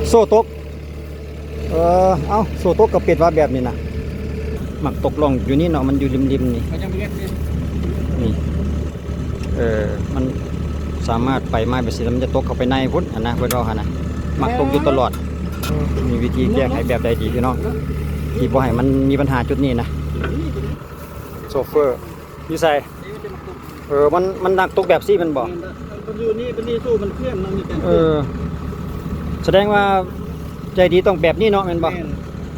ໂສ້ຕົກ ເອີ ເອົ້າ ໂສ້ຕົກກໍເປັນວ່າແບບນີ້ນະ ມັກຕົກລ່ອງຢູ່ນີ້ເນາະ ມັນຢູ່ລິມໆນີ້ ນີ້ ເອີ ມັນສາມາດໄປມາແບບຊີ້ ແລ້ວມັນຈະຕົກເຂົ້າໄປໃນພຸ້ນຫັ້ນນະ ເພິ່ນເວົ້າຫັ້ນນະ ມັກຕົກຢູ່ຕະຫຼອດ. ມີວິທີແກ້ໄຂແບບໃດດີພີ່ນ້ອງ ທີ່ບໍ່ໃຫ້ມັນມີບັນຫາຈຸດນີ້ນະ? ໂຊເຟີ ຢູ່ໃສ? ເອີ ມັນ ມັນນັກຕົກແບບຊີ້ແມ່ນບໍ່? ແມ່ນ ມັນຢູ່ນີ້ ມັນມີໂສ້ມັນເຊື່ອມນຳນີ້ກັນ ເອີ ສະແດງວ່າໃຈດີຕ້ອງແບບນີ້ເນາະ ແມ່ນບໍ່? ແມ່ນ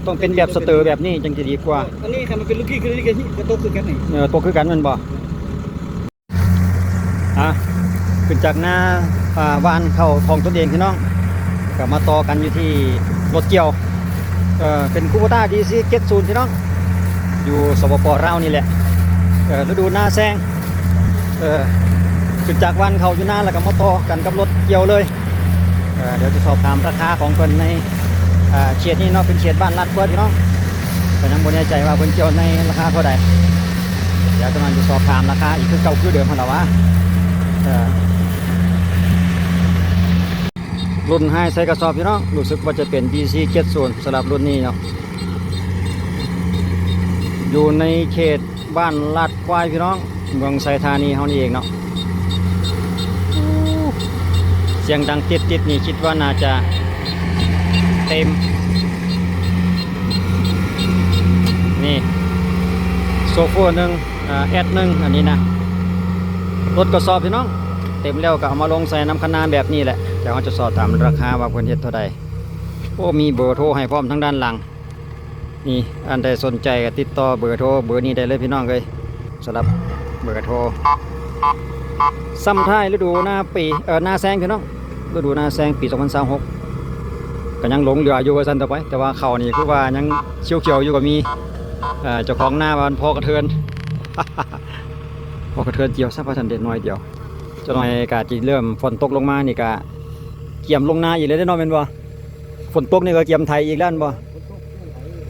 ຕ້ອງເປັນແບບສະເຕີແບບນີ້ຈັ່ງຊິດີກວ່າ. ອັນນີ້ຄັນມັນເປັນລູກກີ້ຄືນີ້ກໍ ກໍຕົກຄືກັນນີ້ ເອີ ຕົກຄືກັນແມ່ນບໍ່? ອ່ະ ຂຶ້ນຈາກນາ ອ່າ ຫວ່ານເຂົ້າຂອງຕົນເອງພີ່ນ້ອງ ກໍມາຕໍ່ກັນຢູ່ທີ່ລົດກ່ຽວ ເອີ ເປັນຄູໂບຕ້າ ດີຊີ ເຈັດສິບ ພີ່ນ້ອງ ຢູ່ ສປປ ລາວນີ້ແຫຼະ ເອີ ລະດູນາແຊງ ເອີ ຂຶ້ນຈາກຫວ່ານເຂົ້າຢູ່ນາ ແລ້ວກໍມາຕໍ່ກັນກັບລົດກ່ຽວເລີຍ. ເອີ ດຽວຈະສອບຖາມລາຄາຂອງເພິ່ນໃນ ອ່າ ເຂດນີ້ເນາະ ເປັນເຂດບ້ານລາດຄວາຍພີ່ນ້ອງ ກໍຍັງບໍ່ແນ່ໃຈວ່າເພິ່ນກ່ຽວໃນລາຄາເທົ່າໃດ. ດຽວຈັກໜ່ອຍຈະສອບຖາມລາຄາອີກຄືເກົ່າຄືເດີມຫັ້ນລະຫວາ. ເອີ ລຸ້ນຫາຍໃສ່ກະສອບພີ່ນ້ອງ ຮູ້ສຶກວ່າຈະເປັນ ດີຊີ ເຈັດສິບ ສຳລັບລຸ້ນນີ້ເນາະ ຢູ່ໃນເຂດ ບ້ານລາດຄວາຍພີ່ນ້ອງ ເມືອງໄຊທານີເຮົານີ້ເອງເນາະ. ສຽງດັງຕິດໆນີ້ ຄິດວ່າໜ້າຈະເຕັມ ນີ້ ໂຊເຟີໜຶ່ງ ເອີ ແອັດໜຶ່ງ ອັນນີ້ນະ ລົດກະສອບພີ່ນ້ອງ ເຕັມແລ້ວກໍເອົາມາລົງໃສ່ນຳຄັນນາແບບນີ້ແຫຼະ. ດຽວເຮົາຈະສອບຖາມລາຄາວ່າເພິ່ນເຮັດເທົ່າໃດ. ໂອ້ ມີເບີໂທໃຫ້ພ້ອມທາງດ້ານຫຼັງ. ນີ້ ອັນໃດສົນໃຈກໍຕິດຕໍ່ເບີໂທເບີນີ້ໄດ້ເລີຍພີ່ນ້ອງເອີຍ ສຳລັບເບີໂທ ສ່ຳທ້າຍລະດູນາປີ ເອີ ນາແຊງພີ່ນ້ອງ ລະດູນາແຊງປີສອງພັນຊາວຫົກ ກໍຍັງຫຼົງເຫຼືອຢູ່ວ່າຊັ້ນຕໍ່ໄປ ແຕ່ວ່າເຂົ້ານີ້ຄືວ່າຍັງຂຽວໆຢູ່ກໍມີ. ເອີ ເຈົ້າຂອງນາວ່າມັນພໍກະເທີນ ພໍກະເທີນກ່ຽວຊະ ວ່າຊັ້ນເດະ ໜ້ອຍດຽວ ຈັກໜ້ອຍກໍຊິເລີ່ມຝົນຕົກລົງມານີ້ກໍກຽມລົງນາອີກແລ້ວເດເນາະ ແມ່ນບໍ່? ຝົນຕົກນີ້ກໍກຽມໄຖອີກແລ້ວແມ່ນບໍ່?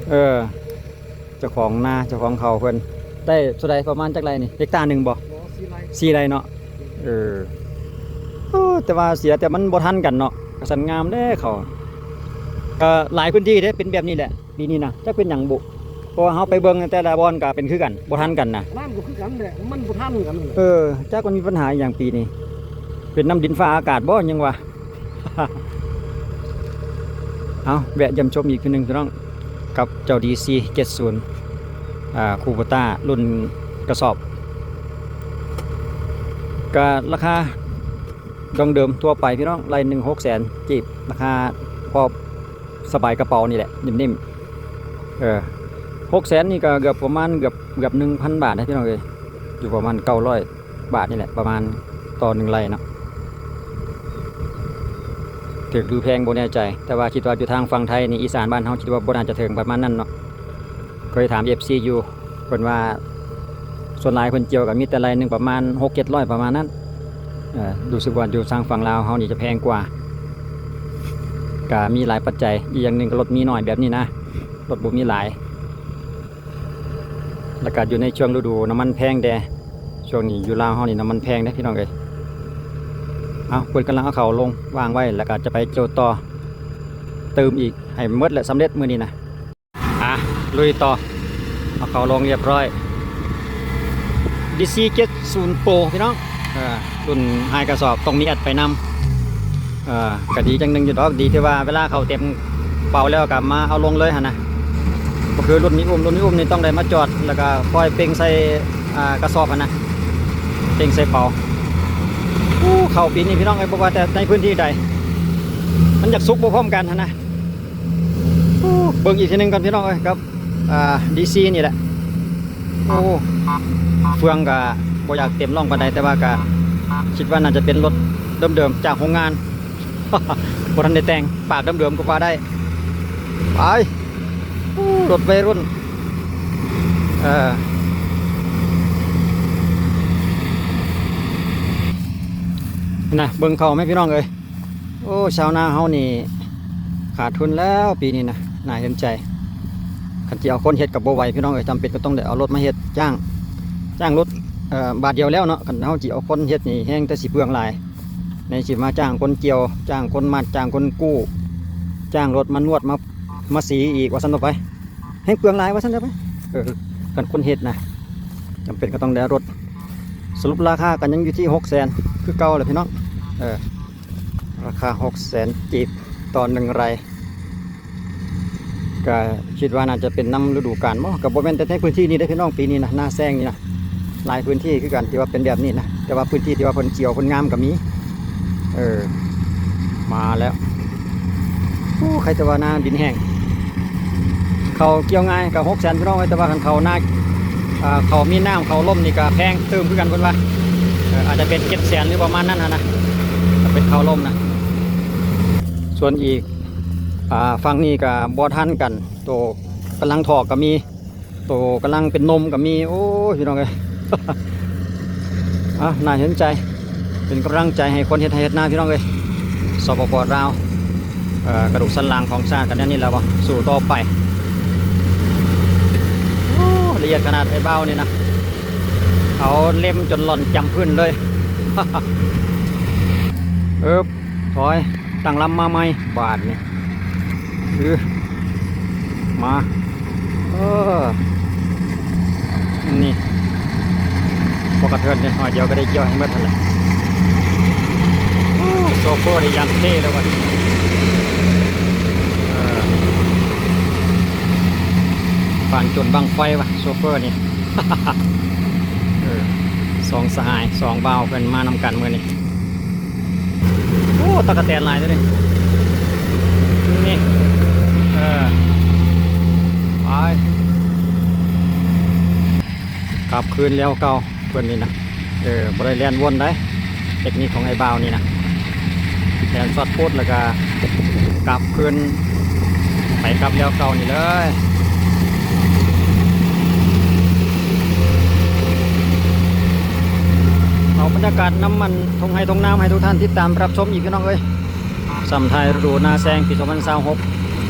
ເອີ ເຈົ້າຂອງນາ ເຈົ້າຂອງເຂົ້າເພິ່ນໄດ້ເທົ່າໃດ ປະມານຈັກໄຮ່ນີ້ ເຮັກຕາໜຶ່ງບໍ່? ສີ່ໄຮ່ ສີ່ໄຮ່ເນາະ. ເອີ ໂອ້ ແຕ່ວ່າເສຍແຕ່ມັນບໍ່ທັນກັນເນາະ ກະສັນງາມເດ້ເຂົ້າ ກໍຫຼາຍພື້ນທີ່ເດ້ເປັນແບບນີ້ແຫຼະ ປີນີ້ນະ ຈັກເປັນຫຍັງບຸ ເພາະວ່າເຮົາໄປເບິ່ງແຕ່ລະບ່ອນກໍເປັນຄືກັນ ບໍ່ທັນກັນນະ ນ້ຳກໍຄືກັນແຫຼະ ມັນບໍ່ທັນກັນ. ເອີ ຈັກມັນມີບັນຫາອີ່ຫຍັງປີນີ້ ເປັນນຳດິນຟ້າອາກາດບໍ່ ຍັງວ່າ. ເອົາ ແວະຢ້ຽມຊົມອີກເທື່ອໜຶ່ງພີ່ນ້ອງ ກັບເຈົ້າ ດີຊີ ເຈັດສິບ ອ່າ ຄູໂບຕ້າ ລຸ້ນກະສອບ ກະລາຄາດັງເດີມທົ່ວໄປພີ່ນ້ອງ ໄລ່ໜຶ່ງ ຫົກແສນກີບ ລາຄາພໍສະບາຍກະເປົານີ້ແຫຼະ ນິ້ມໆ. ເອີ ຫົກແສນນີ້ກະເກືອບປະມານເກືອບ ເກືອບໜຶ່ງພັນບາດນະພີ່ນ້ອງເອີຍ ຢູ່ປະມານເກົ້າຮ້ອຍ ບາດນີ້ແຫຼະ ປະມານຕໍ່ໜຶ່ງໄຮ່ເນາະ ຖືກຫຼືແພງບໍ່ແນ່ໃຈ ແຕ່ວ່າຄິດວ່າຢູ່ທາງຝັ່ງໄທນີ້ ອີສານບ້ານເຮົາ ຄິດວ່າບໍ່ໜ້າຈະເຖິງປະມານນັ້ນເນາະ. ເຄີຍຖາມເອັຟຊີຢູ່ ເພິ່ນວ່າສ່ວນຫຼາຍເພິ່ນກ່ຽວກໍມີແຕ່ໄຮ່ໜຶ່ງປະມານຫົກເຈັດຮ້ອຍ ປະມານນັ້ນ. ເອີ ຮູ້ສຶກວ່າຢູ່ທາງຝັ່ງລາວເຮົານີ້ຈະແພງກວ່າ ກະມີຫຼາຍປັດໄຈ ອີກຢ່າງໜຶ່ງກໍລົດມີໜ້ອຍແບບນີ້ນະ ລົດບໍ່ມີຫຼາຍ. ແລ້ວກໍຢູ່ໃນຊ່ວງລະດູນ້ຳມັນແພງແດ່ ຊ່ວງນີ້ຢູ່ລາວເຮົານີ້ນ້ຳມັນແພງເດ້ພີ່ນ້ອງເອີຍ. ເອົາ ເພິ່ນກຳລັງເອົາເຂົ້າລົງວາງໄວ້ ແລ້ວກໍຈະໄປກ່ຽວຕໍ່ຕື່ມອີກໃຫ້ໝົດ ແລະ ສຳເລັດມື້ນີ້ນະ. ອ່ະ ລຸຍຕໍ່ ເອົາເຂົ້າລົງຮຽບຮ້ອຍ ດີຊີ ເຈັດສິບ ໂປຣ ພີ່ນ້ອງ. ເອີ ລຸ້ນຫາຍກະສອບຕ້ອງມີແອັດໄປນຳ. ເອີ ກະດີຈັ່ງໜຶ່ງຢູ່ດອກ ດີທີ່ວ່າເວລາເຂົ້າເຕັມເປົາແລ້ວກະມາເອົາລົງເລີຍຫັ້ນນະ ບໍ່ຄືລຸ້ນມີອຸ້ມ ລຸ້ນມີອຸ້ມນີ້ຕ້ອງໄດ້ມາຈອດ ແລ້ວກະຄ່ອຍເປັ່ງໃສ່ ອ່າ ກະສອບຫັ້ນນະ ເປັ່ງໃສ່ເປົາ. ໂອ້ ເຂົ້າປີນີ້ພີ່ນ້ອງເອີຍ ບໍ່ວ່າແຕ່ໃນພື້ນທີ່ໃດ ມັນຢາກສຸກບໍ່ພ້ອມກັນຫັ້ນນະ. ໂອ້ ເບິ່ງອີກເທື່ອໜຶ່ງກ່ອນພີ່ນ້ອງເອີຍ ກັບ ອ່າ ດີຊີ ນີ້ແຫຼະ. ໂອ້ ເຟືອງກະບໍ່ຢາກເຕັມລ່ອງປານໃດ ແຕ່ວ່າກະຄິດວ່າໜ້າຈະເປັນລົດເດີມໆ ຈາກໂຮງງານ ບໍ່ທັນໄດ້ແຕ່ງ ປາກເດີມໆກໍວ່າໄດ້. ໄປ ໂອ້ ລົດໄວລຸ້ນ ເອີ ນະ ເບິ່ງເຂົ້າແມ່ພີ່ນ້ອງເອີຍ. ໂອ້ ຊາວນາເຮົານີ້ຂາດທຶນແລ້ວປີນີ້ນະ ໜ້າເຫັນໃຈ. ຄັນຊິເອົາຄົນເຮັດກໍບໍ່ໄຫວພີ່ນ້ອງເອີຍ ຈຳເປັນກໍຕ້ອງໄດ້ເອົາລົດມາເຮັດ ຈ້າງ ຈ້າງລົດ ເອີ ບາດດຽວແລ້ວເນາະ. ຄັນເຮົາຊິເອົາຄົນເຮັດນີ້ແຮງແຕ່ຊິເປືອງຫຼາຍ ໃນຊິມາຈ້າງຄົນກ່ຽວ ຈ້າງຄົນມັດ ຈ້າງຄົນກູ້ ຈ້າງລົດມານວດ ມາ ມາສີອີກວ່າຊັ້ນເຖາະໄປ ແຮງເປືອງຫຼາຍວ່າຊັ້ນເຖາະໄປ. ເອີ ຄັນຄົນເຮັດນະ ຈຳເປັນກໍຕ້ອງໄດ້ເອົາລົດ. ສະຫຼຸບລາຄາກໍຍັງຢູ່ທີ່ຫົກແສນຄືເກົ່າແຫຼະພີ່ນ້ອງ. ເອີ ລາຄາຫົກແສນກີບຕໍ່ໜຶ່ງໄຮ່. ກະຄິດວ່າໜ້າຈະເປັນນຳລະດູການບໍ? ກະບໍ່ແມ່ນແຕ່ໃນພື້ນທີ່ນີ້ເດ້ພີ່ນ້ອງ ປີນີ້ນະ ນາແຊງນີ້ນະ ຫຼາຍພື້ນທີ່ຄືກັນທີ່ວ່າເປັນແບບນີ້ນະ. ແຕ່ວ່າພື້ນທີ່ທີ່ວ່າເພິ່ນຂຽວເພິ່ນງາມກະມີ. ເອີ ມາແລ້ວ. ໂອ້ ໃຄແຕ່ວ່ານາດິນແຫ້ງ. ເຂົ້າກ່ຽວງ່າຍກະຫົກແສນພີ່ນ້ອງເອີຍ ແຕ່ວ່າຄັນເຂົ້ານາ ເຂົ້າມີນ້ຳ ເຂົ້າລົມນີ້ກະແພງຕື່ມຄືກັນເພິ່ນວ່າ. ເອີ ອາດຈະເປັນເຈັດແສນ ຫຼືປະມານນັ້ນຫັ້ນນະ ຖ້າເປັນເຂົ້າລົມນະ. ສ່ວນອີກ ອ່າ ຝັ່ງນີ້ກະບໍ່ທັນກັນ ໂຕກຳລັງຖອກກະມີ ໂຕກຳລັງເປັນໜຸ່ມກະມີ. ໂອ້ຍ ພີ່ນ້ອງເອີຍ ອ່າ ໜ້າເຫັນໃຈ ເປັນກຳລັງໃຈໃຫ້ຄົນເຮັດໄຮ່ເຮັດນາພີ່ນ້ອງເອີຍ. ສປປ ລາວ ເອີ ກະດູກສັນຫຼັງຂອງຊາດກະແນວນີ້ແຫຼະເບາະ ສູ້ຕໍ່ໄປ. ໂອ້ ລະອຽດຂະໜາດ ໄອ້ບ່າວນີ້ນະ ເອົາເລັມຈົນລ່ອນຈ້ຳພື້ນເລີຍ. ເອີບ ຖອຍ ຕັ້ງລຳມາໃໝ່ບາດນີ້. ເອີ ມາ ເອີ ນີ້ ບໍ່ກະເທີນເດ້ ໜ້ອຍດຽວກໍໄດ້ກ່ຽວໃຫ້ໝົດຫັ້ນແຫຼະ. ໂອ້ ໂຊເຟີໄດ້ຢ່າງເທ່ເລີຍວ່າ. ເອີ ປານຈົນບັ້ງໄຟວ່າ ໂຊເຟີນີ້. ເອີ ສອງສະຫາຍ ສອງບ່າວເພິ່ນມານຳກັນມື້ນີ້. ໂອ້ ຕັກກະແຕນຫຼາຍເດ້ນີ້ ນີ້ ເອີ ໄປ ກັບຄືນແລ້ວເກົ່າເພິ່ນນີ້ນະ. ເອີ ບໍ່ໄດ້ແລ່ນວົນໃດ ເຕັກນິກຂອງໄອ້ບ່າວນີ້ນະ ແລ່ນຊັອດໂພດ ແລ້ວກະກັບຄືນ ໄປກັບແລ້ວເກົ່ານີ້ເລີຍ. ເອົາບັນຍາກາດນຳ ອັນ ທົ່ງໄຮ່ທົ່ງນາມໃຫ້ທຸກທ່ານຕິດຕາມຮັບຊົມອີກ ພີ່ນ້ອງເອີຍ. ສ່ຳທ້າຍລະດູນາແຊງປີສອງພັນຊາວຫົກ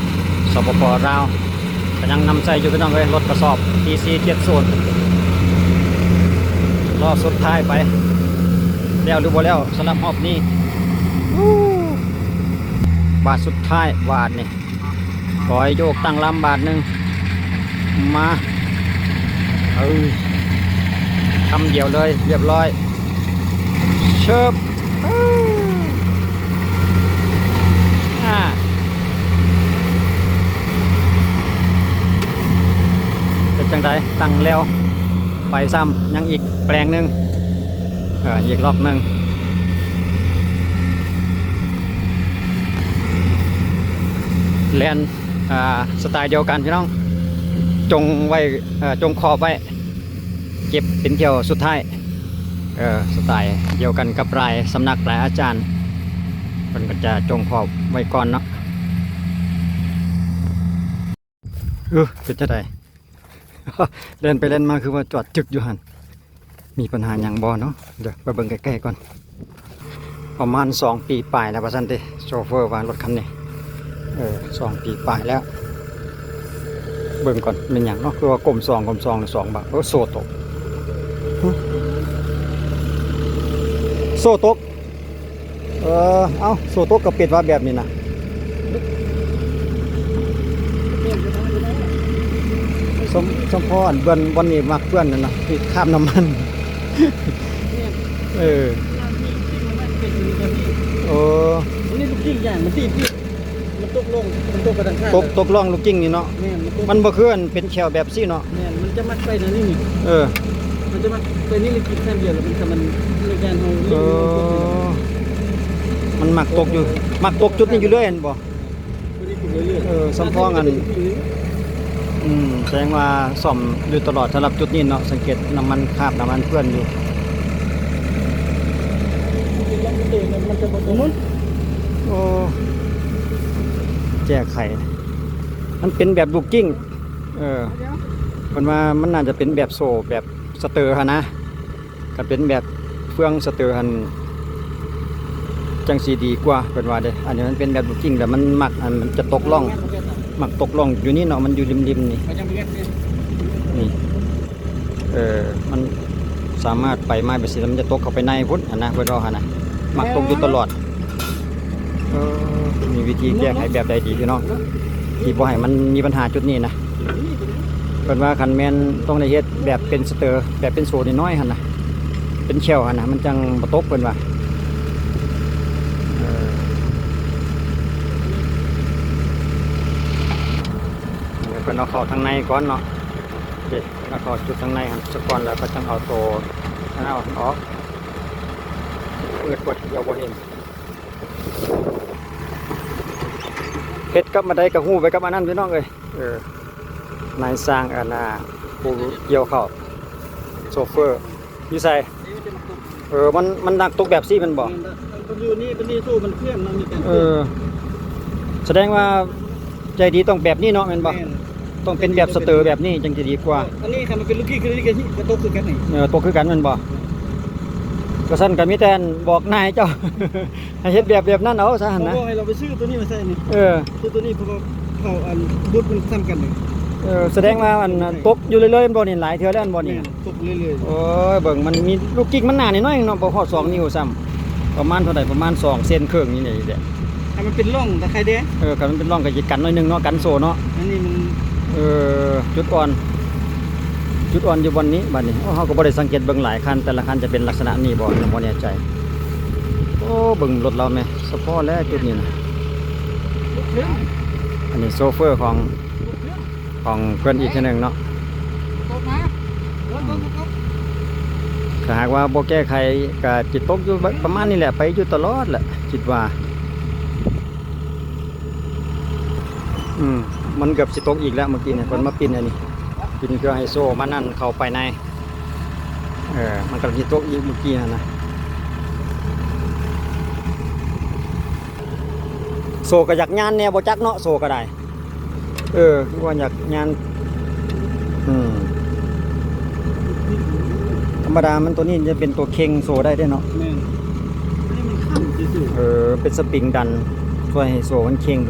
ສປປ ລາວ ກໍຍັງນຳໃຊ້ຢູ່ ພີ່ນ້ອງເອີຍ. ລົດກະສອບ ທີສີ່ເຈັດສູນ ລອບສຸດທ້າຍໄປ ແລ້ວຫຼືບໍ່ແລ້ວສຳລັບຮອບນີ້. ບາດສຸດທ້າຍ ບາດນີ້ ຂໍໃຫ້ໂຍກຕັ້ງລຳບາດໜຶ່ງ ມາ ເອີ ຄຳດຽວເລີຍ ລຽບຮ້ອຍ ເຊີບ ອາ ເປັນຈັ່ງໃດ? ຕັ້ງແລ້ວ ໄປຊ້ຳ ຍັງອີກແປງໜຶ່ງ ເອີ ອີກລັອກໜຶ່ງ ແລ່ນ ອ່າ ສະໄຕດຽວກັນພີ່ນ້ອງ ຈົ່ງໄວ້ ເອີ ຈົ່ງຂອບໄວ້ ເກັບເປັນຖ້ຽວສຸດທ້າຍ. ເອີ ສະໄຕດຽວກັນກັບຫຼາຍສຳນັກ ຫຼາຍອາຈານ ເພິ່ນກໍຈະຈົ່ງຂອບໄວ້ກ່ອນເນາະ. ເອີ ເປັນຈັ່ງໃດ? ແລ່ນໄປແລ່ນມາຄືວ່າຈອດຈຶກຢູ່ຫັ້ນ ມີບັນຫາຫຍັງບໍ່ເນາະ? ດຽວໄປເບິ່ງໃກ້ໆກ່ອນ. ປະມານສອງປີປາຍແລ້ວວ່າຊັ້ນຕິ ໂຊເຟີວ່າລົດຄັນນີ້. ເອີ ສອງປີປາຍແລ້ວ. ເບິ່ງກ່ອນແມ່ນຫຍັງເນາະ ຄືວ່າກົ້ມສ່ອງ ກົ້ມສ່ອງ ສອງບາດ. ໂອ້ ໂສ້ຕົກ ຫຶ ໂສ້ຕົກ. ເອີ ເອົ້າ ໂສ້ຕົກກໍເປັນວ່າແບບນີ້ນະ. ສົມ ສົມພໍນ ບ່ອນ ບ່ອນນີ້ມັກເປື້ອນນັ້ນນະ ທີ່ຄາບນ້ຳມັນ. ແມ່ນ ເອີ ນ້ຳທີ່ ທີ່ມັນເປັນຢູ່ແບບນີ້. ເອີ ອັນນີ້ລູກຍິງຢ່າງມັນຕີ ມັນຕົກລົງ ມັນຕົກໄປທາງຂ້າງ ຕົກ ຕົກລ່ອງລູກກິ້ງນີ້ເນາະ. ແມ່ນ ມັນຕົກ ມັນບໍ່ຄືອັນເປັນແຂວແບບຊີ້ເນາະ. ແມ່ນ ມັນຈະມັກໄປແນວນີ້ນີ້. ເອີ ມັນຈະມັກໄປນີ້ ມັນກິນແຄ່ນດຽວ ແລ້ວມັນ ກະມັນ ໃນການເຮົາ ເອີ ມັນມັກຕົກຢູ່ ມັກຕົກຈຸດນີ້ຢູ່ເລື້ອຍຫັ້ນບໍ່? ຕົກຢູ່ເລື້ອຍໆ. ເອີ ສຳພອງອັນ ອືມ ແສດງວ່າສ້ອມຢູ່ຕະຫຼອດສຳລັບຈຸດນີ້ເນາະ. ສັງເກດນ້ຳມັນຄາບ ນ້ຳມັນເປື້ອນຢູ່. ມັນຈະບໍ່ຕົກ. ໂອ້ ແກ້ໄຂ ມັນເປັນແບບລູກກິ້ງ. ເອີ ເພິ່ນວ່າມັນໜ້າຈະເປັນແບບໂສ້ ແບບສະເຕີຫັ້ນນະ. ຄັນເປັນແບບເຟືອງສະເຕີຫັ້ນ ຈັ່ງຊິດີກວ່າ ເພິ່ນວ່າເດ້. ອັນນີ້ມັນເປັນແບບລູກກິ້ງ ແລ້ວມັນມັກ ອັນ ມັນຈະຕົກລ່ອງ ມັກຕົກລ່ອງຢູ່ນີ້ເນາະ ມັນຢູ່ລິມໆນີ້. ນີ້ ເອີ ມັນສາມາດໄປມາແບບຊີ້ ແລ້ວມັນຈະຕົກເຂົ້າໄປໃນພຸ້ນຫັ້ນນະ ເພິ່ນເວົ້າຫັ້ນນະ ມັກຕົກຢູ່ຕະຫຼອດ. ເອີ ມີວິທີແກ້ໄຂແບບໃດດີພີ່ນ້ອງ ທີ່ບໍ່ໃຫ້ມັນມີບັນຫາຈຸດນີ້ນະ? ເພິ່ນວ່າຄັນແມ່ນຕ້ອງໄດ້ເຮັດແບບເປັນສະເຕີ ແບບເປັນໂສ້ນ້ອຍໆຫັ້ນນະ ເປັນແຂ້ວຫັ້ນນະ ມັນຈັ່ງບໍ່ຕົກເພິ່ນວ່າ. ເອີ ເພິ່ນເອົາເຂົ້າທາງໃນກ່ອນເນາະ ເອີ ເອົາເຂົ້າຈຸດທາງໃນຫັ້ນສາກ່ອນ ແລ້ວກໍຈັ່ງເອົາໂສ້ ເອົາອອກ ມືດກົດກໍບໍ່ເຫັນ. ເຮັດກັບອັນໃດກໍຮູ້ໄປກັບອັນນັ້ນພີ່ນ້ອງເອີຍ. ເອີ ນາຍຊ່າງ ອັນນ່າ ຜູ້ກ່ຽວເຂົ້າ ໂຊເຟີ ຢູ່ໃສ? ເອີ ມັນ ມັນນັກຕົກແບບຊີ້ແມ່ນບໍ່? ແມ່ນລະ ມັນຢູ່ນີ້ ມັນມີໂສ້ມັນເຊື່ອມນຳນີ້ກັນ. ເອີ ສະແດງວ່າໃຈດີຕ້ອງແບບນີ້ເນາະ ແມ່ນບໍ່? ແມ່ນ ຕ້ອງເປັນແບບສະເຕີແບບນີ້ຈັ່ງຈະດີກວ່າ. ອັນນີ້ຄັນມັນເປັນລູກກິກຄືນີ້ກໍ ກໍຕົກຄືກັນນີ້. ເອີ ຕົກຄືກັນແມ່ນບໍ່? ກໍຊັ້ນກໍມີແຕ່ບອກນາຍເຈົ້າ ໃຫ້ເຮັດແບບ ແບບນັ້ນເອົາຊະຫັ້ນນະ. ເຂົາບອກໃຫ້ເຮົາໄປຊື້ຕົວນີ້ມາໃສ່ນີ້. ເອີ ຊື້ຕົວນີ້ ເພາະວ່າເຂົາອັນບຸດມັນສ່ຳກັນນີ້. ເອີ ສະແດງວ່າອັນຕົກຢູ່ເລື້ອຍໆແມ່ນບໍ່ນີ້? ຫຼາຍເທື່ອແລ້ວແມ່ນບໍ່ນີ້? ແມ່ນ ຕົກເລື້ອຍໆ. ໂອ້ຍ ເບິ່ງມັນມີລູກກິກມັນໜາໜ້ອຍໆເນາະ ບໍ່ຮອດສອງນິ້ວຊ້ຳ ປະມານເທົ່າໃດ ປະມານສອງເຊັນເຄິ່ງນີ້ແຫຼະ. ໃຫ້ມັນເປັນຮ່ອງຕະໄຄແດ່. ເອີ ຄັນມັນເປັນຮ່ອງກໍຊິກັນໜ້ອຍໜຶ່ງເນາະ ກັນໂສ້ເນາະ. ອັນນີ້ມັນ ເອີ ຈຸດອ່ອນ ຈຸດອ່ອນຢູ່ບ່ອນນີ້ບາດນີ້. ໂອ້ ເຮົາກໍບໍ່ໄດ້ສັງເກດເບິ່ງຫຼາຍຄັນ ແຕ່ລະຄັນຈະເປັນລັກສະນະນີ້ບໍ່ ຍັງບໍ່ແນ່ໃຈ. ໂອ້ ເບິ່ງລົດລາວແມ້ ສະເພາະແລ້ວຈຸດນີ້ນະ. ອັນນີ້ໂຊເຟີຂອງ ຂອງເພິ່ນອີກເທື່ອໜຶ່ງເນາະ. ຖ້າຫາກວ່າບໍ່ແກ້ໄຂກໍຊິຕົກຢູ່ປະມານນີ້ແຫຼະ ໄປຢູ່ຕະຫຼອດແຫຼະ ຄິດວ່າ. ອືມ ມັນເກືອບຊິຕົກອີກແລ້ວ ເມື່ອກີ້ນີ້ເພິ່ນມາປິ່ນອັນນີ້ ປິ່ນເພື່ອໃຫ້ໂສ້ມັນນັ້ນເຂົ້າໄປໃນ. ເອີ ມັນກຳລັງຊິຕົກອີກເມື່ອກີ້ຫັ້ນນະ. ໂສ້ກໍຢາກຍານແດ່ບໍ່ຈັກເນາະ ໂສ້ກໍໄດ້. ເອີ ຄືວ່າຢາກຍານ ອືມ ທຳມະດາມັນຕົວນີ້ຈະເປັນຕົວເຄັ່ງໂສ້ໄດ້ເດ້ເນາະ. ແມ່ນ ອັນນີ້ມັນຄ້ຳຊື່ໆ. ເອີ ເປັນສະປຣິງດັນ ຊ່ວຍໃຫ້ໂສ້ມັນເຄັ່ງ.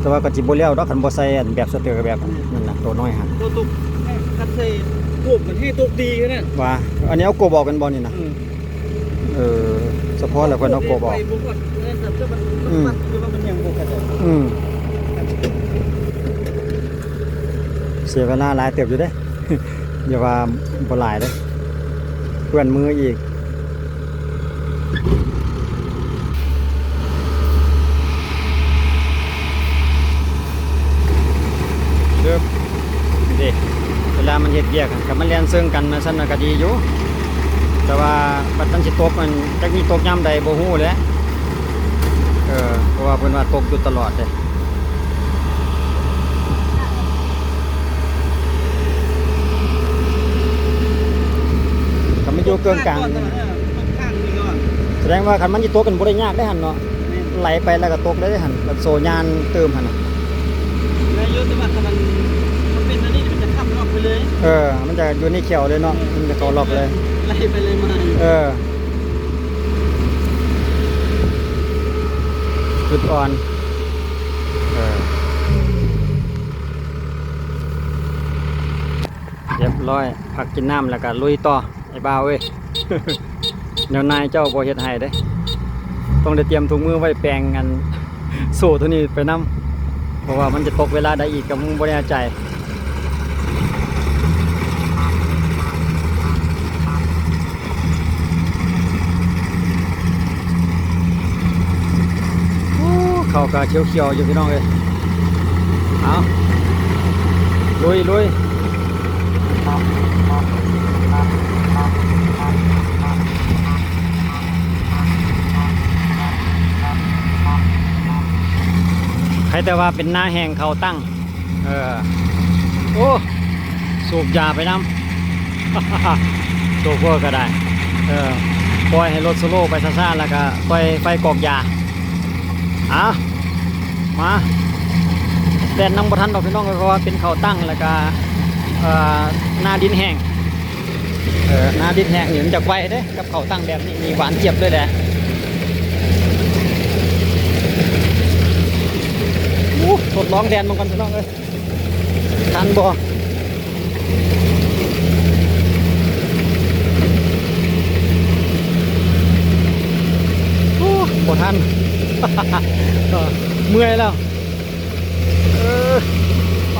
ແຕ່ວ່າກໍຊິບໍ່ແລ້ວດອກ ຄັນບໍ່ໃສ່ອັນແບບສະເຕີແບບ ແມ່ນ ນັ້ນນະ ໂຕນ້ອຍຫັ້ນ. ບໍ່ຕົກ ຄັນໃສ່ກົບມັນແຮງຕົກດີຂະໜາດ. ວ່າ ອັນນີ້ເອົາກົບອອກແມ່ນບໍ່ນີ້ນະ? ອືມ. ເອີ ສະເພາະແລ້ວເພິ່ນເອົາກົບອອກ. ອືມ ອືມ ເສຍເວລາຫຼາຍເຕີບຢູ່ເດ້ ຢ່າວ່າບໍ່ຫຼາຍເດ້ ເປື້ອນມືອີກ. ເດີ ນີ້ເດ້ ເວລາມັນເຮັດວຽກ ຄັນມັນແລ່ນເຊິ່ງກັນມາຊັ້ນນະກະດີຢູ່ ແຕ່ວ່າບັດມັນຊິຕົກ ມັນຈັກມີຕົກຍາມໃດບໍ່ຮູ້ແຫຼະ. ເອີ ເພາະວ່າເພິ່ນວ່າຕົກຢູ່ຕະຫຼອດເດ້. ຄັນມັນຢູ່ເກີງກາງ ເອີ ມັນຄ້າງຢູ່ແລ້ວ ສະແດງວ່າຄັນມັນຊິຕົກ ມັນບໍ່ໄດ້ຍາກເດ້ຫັ້ນເນາະ. ແມ່ນ ໄຫຼໄປແລ້ວກໍຕົກເລີຍເດ້ຫັ້ນ ແບບໂສ້ຍານຕື່ມຫັ້ນນະ. ໄດ້ຢູ່ ແຕ່ວ່າຄັນມັນ ມັນເປັນອັນນີ້ ມັນຈະຄ້ຳລັອກໄປເລີຍ. ເອີ ມັນຈະຢູ່ໃນແຂ້ວເລີຍເນາະ. ເອີ ມັນຈະເຂົ້າລັອກເລີຍ ໄຫຼໄປເລີຍມາ. ເອີ ຈຸດອ່ອນ. ເອີ ຮຽບຮ້ອຍ ພັກກິນນ້ຳແລ້ວກໍລຸຍຕໍ່ ໄອ້ບ່າວເອີຍ. ແນວນາຍເຈົ້າບໍ່ເຮັດໃຫ້ເດ້ ຕ້ອງໄດ້ຕຽມຖົງມືໄວ້ແປງອັນໂສ້ໂຕນີ້ໄປນຳ ເພາະວ່າມັນຈະຕົກເວລາໃດອີກກໍບໍ່ແນ່ໃຈ. ໂອ້ ເຂົ້າກະຂຽວໆຢູ່ພີ່ນ້ອງເອີຍ. ເອົາ ລຸຍໆ. ໃຄແຕ່ວ່າເປັນນາແຫ້ງເຂົ້າຕັ້ງ. ເອີ ໂອ້ ສູບຢາໄປນຳ ໂຊເຟີກໍໄດ້. ເອີ ປ່ອຍໃຫ້ລົດສະໂລໄປຊ້າໆ ແລ້ວກໍປ່ອຍໄຟກອກຢາ. ເອົາ ມາ ແລ່ນນຳບໍ່ທັນດອກພີ່ນ້ອງເອີຍ ເພາະວ່າເປັນເຂົ້າຕັ້ງ ແລ້ວກໍ ເອີ ໜ້າດິນແຫ້ງ. ເອີ ໜ້າດິນແຫ້ງນີ້ມັນຈະໄວເດ້ ກັບເຂົ້າຕັ້ງແບບນີ້ ນີ້ຫວານຈຽບເລີຍແຫຼະ. ໂອ້ ທົດລອງແລ່ນເບິ່ງກ່ອນພີ່ນ້ອງເອີຍ ທັນບໍ່? ໂອ້ ບໍ່ທັນ. ເອີ ເມື່ອຍແລ້ວ ເອີ ໄປ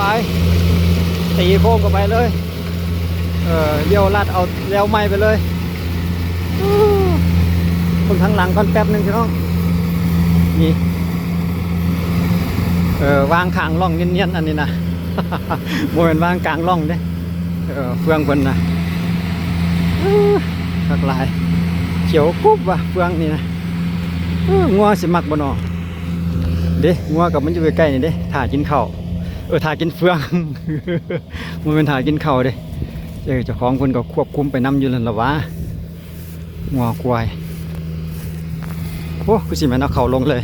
ຕີໂຄ້ງເຂົ້າໄປເລີຍ ເອີ ລ້ຽວລັດເອົາແລ້ວໃໝ່ໄປເລີຍ. ເບິ່ງທາງຫຼັງກ່ອນແປັບໜຶ່ງພີ່ນ້ອງ ນີ້ ເອີ ວາງຂ້າງຮ່ອງນຽນໆ ອັນນີ້ນະ ບໍ່ແມ່ນວາງກາງຮ່ອງເດ້. ເອີ ເຟືອງເພິ່ນນະ ເອີ ຄັກຫຼາຍ ຂຽວກຸບວ່າເຟືອງນີ້ນະ. ເອີ ງົວຊິມັກບໍ່ນໍ ເດ້ ງົວກໍມັນຢູ່ໃກ້ໆ ນີ້ເດ້ ຖ້າກິນເຂົ້າ ເອີ ຖ້າກິນເຟືອງ ບໍ່ແມ່ນຖ້າກິນເຂົ້າເດ້. ເອີ ເຈົ້າຂອງເພິ່ນກໍຄວບຄຸມໄປນຳຢູ່ນັ້ນລະຫວາ ງົວຄວາຍ. ໂອ້ ຄືຊິແມ່ນເອົາເຂົ້າລົງເລີຍ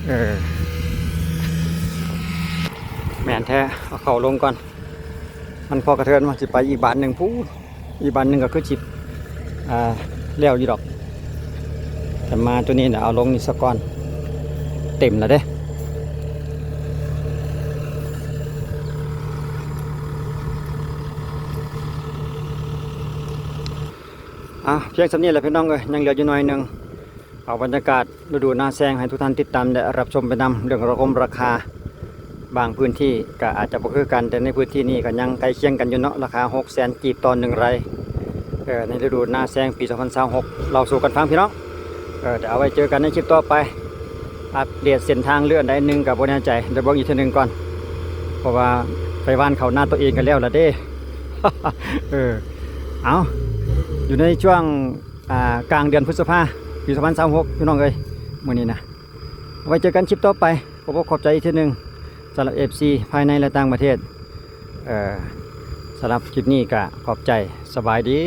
ເອີ ແມ່ນແທ້ ເອົາເຂົ້າລົງກ່ອນ ມັນພໍກະເທີນວ່າຊິໄປອີກບານໜຶ່ງພຸ້ນ ອີກບານໜຶ່ງກໍຄືຊິ ອ່າ ແລ້ວຢູ່ດອກ ແຕ່ມາໂຕນີ້ນະ ເອົາລົງນີ້ສະກ່ອນ ເຕັມແລ້ວເດ້. ອ່າ ພຽງສ່ຳນີ້ແຫຼະພີ່ນ້ອງເອີຍ ຍັງເຫຼືອຢູ່ໜ້ອຍໜຶ່ງ ເອົາບັນຍາກາດ ລະດູນາແຊງໃຫ້ທຸກທ່ານຕິດຕາມ ແລະ ຮັບຊົມໄປນຳ ເລື່ອງລະຄົມລາຄາ ບາງພື້ນທີ່ກໍອາດຈະບໍ່ຄືກັນ ແຕ່ໃນພື້ນທີ່ນີ້ກໍຍັງໃກ້ຄຽງກັນຢູ່ເນາະ ລາຄາຫົກແສນກີບຕໍ່ໜຶ່ງໄຮ່ ເອີ ໃນລະດູນາແຊງປີສອງພັນຊາວຫົກ ເລົ່າສູ່ກັນຟັງພີ່ນ້ອງ. ເອີ ດຽວເອົາໄວ້ເຈີກັນໃນຄລິບຕໍ່ໄປ ອັບເດດເສັ້ນທາງເລື່ອນໃດໜຶ່ງກໍບໍ່ແນ່ໃຈ ດຽວເບິ່ງອີກເທື່ອໜຶ່ງກ່ອນ ເພາະວ່າໄປຫວ່ານເຂົ້ານາຕົວເອງກັນແລ້ວລະເດ້. ເອີ ເອົາ ຢູ່ໃນຊ່ວງ ອ່າ ກາງເດືອນພຶດສະພາ ປີສອງພັນຊາວຫົກ ພີ່ນ້ອງເອີຍ ມື້ນີ້ນະ ໄວ້ເຈີກັນຄລິບຕໍ່ໄປ. ຂໍບອກຂອບໃຈອີກເທື່ອໜຶ່ງ ສຳລັບເອັຟຊີພາຍໃນ ແລະ ຕ່າງປະເທດ ເອີ ສຳລັບຄລິບນີ້ກະຂອບໃຈ ສະບາຍດີ.